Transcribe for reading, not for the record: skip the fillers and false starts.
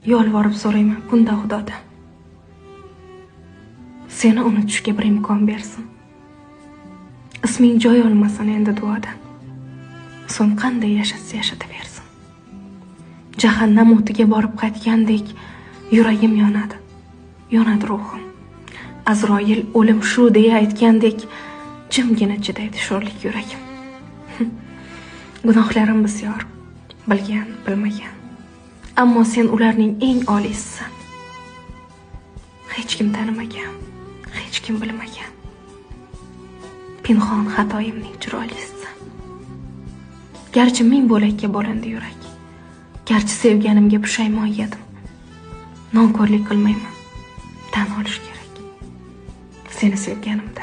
Yolvorib so'rayman kunda Xudodan. Seni unutishga bir imkon bersin. Isming joy olmasin endi duodan. So'ng qanday yashatsa yashataversin. Jahannam o'tiga borib qaytgandek yuragim yonadi. Yonadi ruhim. Azroil o'lim shu deya aytgandek jimgina chidaydi sho'rlik yuragim. Gunohlarim bisyor, bilgan, bilmagan. Ammo sen ularning eng oliysisan. Hech kim tanimagan, hech kim bilmagan. Pinhon xatoyimning chiroylisisan. Garchi ming bo'lakka bo'lindi yurak. Garchi sevganimga pushaymon yedim. Nonko'rlik qilmayman. Tan olish kerak. Seni sevganimda